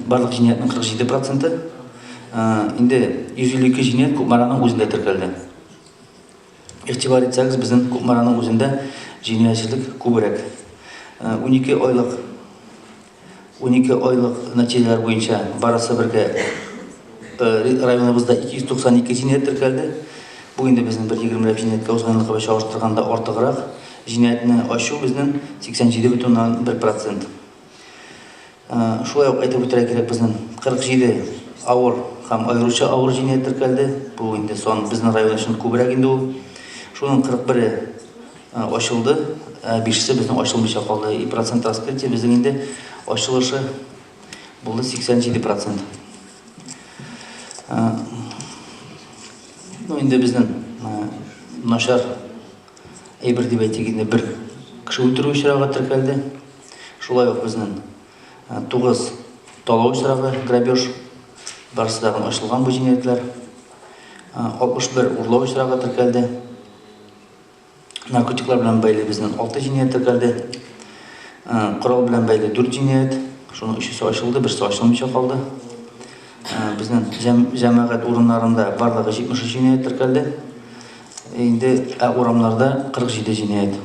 барлык җинаятьнең 47 проценты. Инде 152 җинаять Кукмараның үзендә теркәлде. Игътибар итсәгез, безнең Кукмараның үзендә җинаятьчелек күбрәк. 12 айлык 12 айлык нәтиҗәләр буенча барысы бергә районыбызда 292 җинаять теркәлде. Бу инде безнең бер егермеләп җинаятькә узган елгы белән чагыштырганда артыграк. Җинаятьне ачу безнең 87,1 процент. Шулай ук әйтеп үтәргә кирәк, безнең 47 авыр һәм аеруча авыр җинаять теркәлде. Бу инде сан безнең район өчен күбрәк инде ул. Шуның 41-е ачылды, ә бишесе безнең ачылмыйча калды. И процент раскрытия безнең инде ачылышы булды 87 процент. Ну, инде безнең начар әйбер дип әйтик инде бер кеше үтерү очрагы теркәлде. Шулай ук безнең 9 талау очрагы, грабеж, барысы да ачылган бу җинаятьләр. 61 урлау очрагы теркәлде. Наркотиклар белән бәйле безнең 6 җинаять теркәлде. Корал белән бәйле 4 җинаять, шуның өчесе ачылды, берсе ачылмыйча калды. Безнең җәмәгать урыннарында барлыгы 73 җинаять теркәлде. Инде ә урамнарда 47 җинаять.